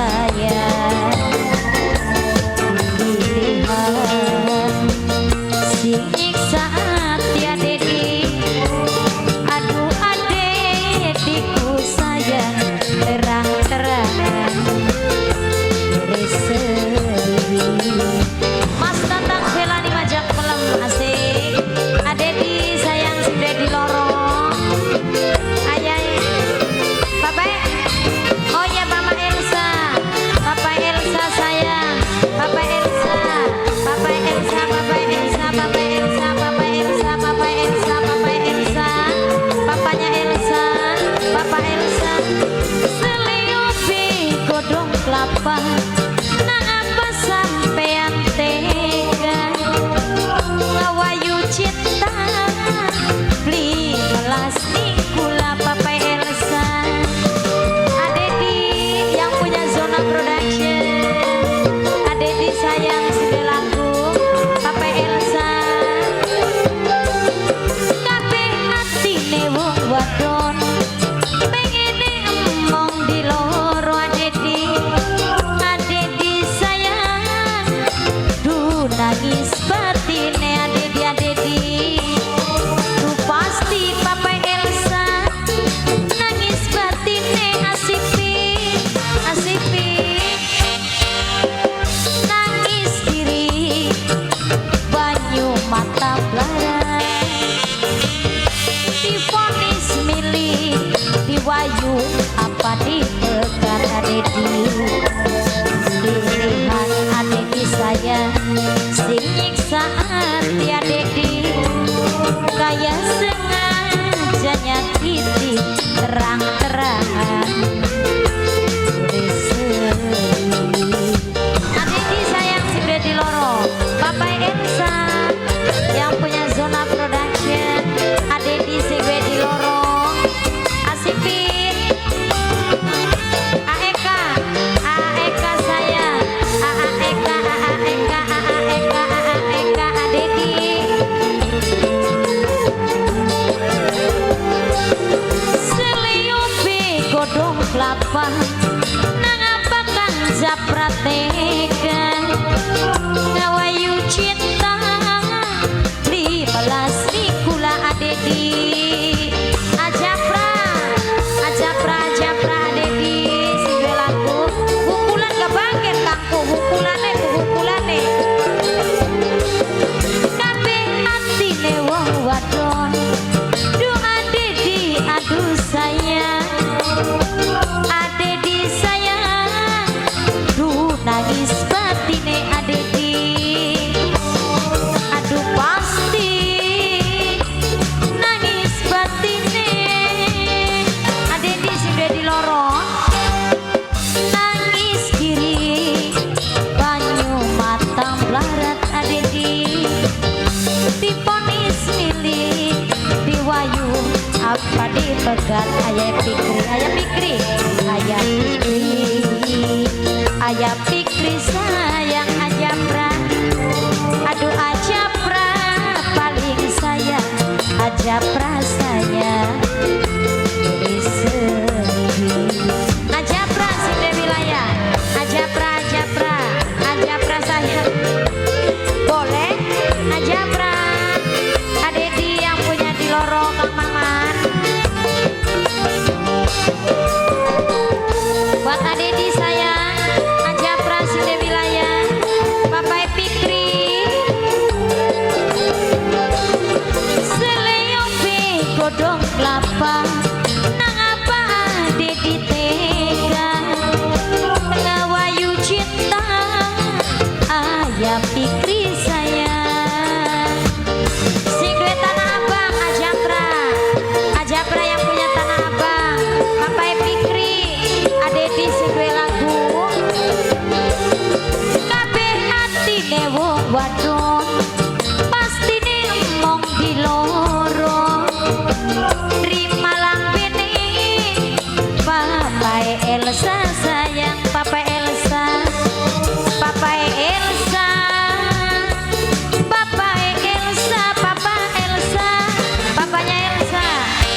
Sayang pilihan sing nyiksa ati Adedi. Aduh, Adediku sayang, terang-terangan sedih. Mas Tatang Velani Majak Pelem, asik. Adedi sayang, si Dedi lorong. Ayah Papa. Oh ya, Mama Elsa, Papa Elsa sayang, Papa Elsa, Papa Elsa, Papa Elsa, Papa Elsa, Papa Elsa, Papa Elsa, Papa Elsa, Papanya Elsa, Papa Elsa. Seliopi godong kelapa, nang apa sampean tega ngawayu cinta beli melas kula? Papa Elsa, Adedi yang punya Zona Production, Adedi sayang, sudah lagu Papa Elsa. Kabeh atine wong wadon pengene emong diloro. Adedi, Adedi sayang, duh, nangis batine Adedi. Adedi, duh, pasti Papa Elsa nangis batine. Asipi, asipi, nangis diri banyu mata blara, divonis milih diwayu apa dipegat. Adedi pilihan, Adedi sayang, sing nyiksa hati Adedi kaya sengaja nyakiti terang-terangan. Sedih. Adedi sayang, si Bredi loro, Papa Elsa yang punya Zona Production, Adedi si Bredi loro, Asipin AEK, AEK sayang, AAEK, AAEK, AAEK, AAEK, Adedi. Seliopi godong kelapa, nang apa Kang Japra tega ngawayu cinta 15 kula? Adedi, Ajapra, Ajapra, Ajapra, Adedi sing duwe lagu hukulan gak bangkit kangku hukulane hukulane. Kabeh atine wong wadon, duh, Adedi, aduh sayang, Adedi sayang, duh, nangis batine Adedi. Aduh, pasti nangis batine Adedi sing duwe di lorong, nangis kiri banyu mata blarat. Adedi diponis milih diwayu apa dipegat. Ayah Pikri, Ayah Pikri, Ayah Pikri, Ayah Pikri sayang, Ajapra, aduh, Ajapra paling sayang, Ajapra sayang. Sedih. Ajapra sing wilayah Ajapra, Ajapra, Ajapra sayang, boleh Ajapra. Adedi yang punya di lorong, Kang Maman, buat Adedi sayang, Ajapra sing wilayah, Papa Pikri. Seleyope godong kelapa, nang apa Adedi tega ngawayu cinta? Ayah Pikri sayang sing duwe Tanah Abang, Ajapra, Ajapra yang punya Tanah Abang, Papa Pikri, Adedi sing duwe lagu. Kabeh atine wong wadon pastine emong diloro. Rimalang bene Papa Elsa sayang, Papa Elsa, Papa Elsa, Papa Elsa, Papa Elsa, Papanya Elsa,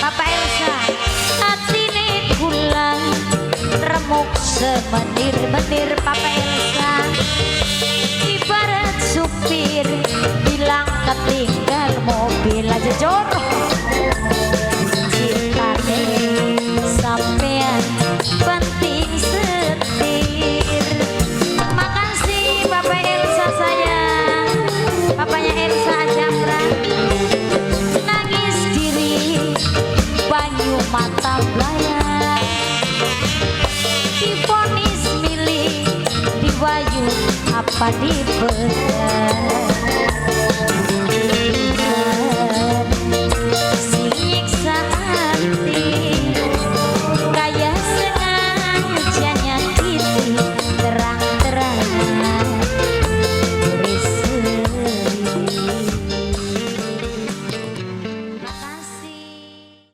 Papa Elsa. Atine kula remuk semenir. Munir, Papa Elsa. Ibarat supir bilang ketinggal mobil aja jorok. Cintane sampean penting setir. Makasih, Bapak Elsa sayang. Papanya Elsa Ajamra. Nangis diri, banyu mata belayar. Divonis milih, diwayu apa diberat.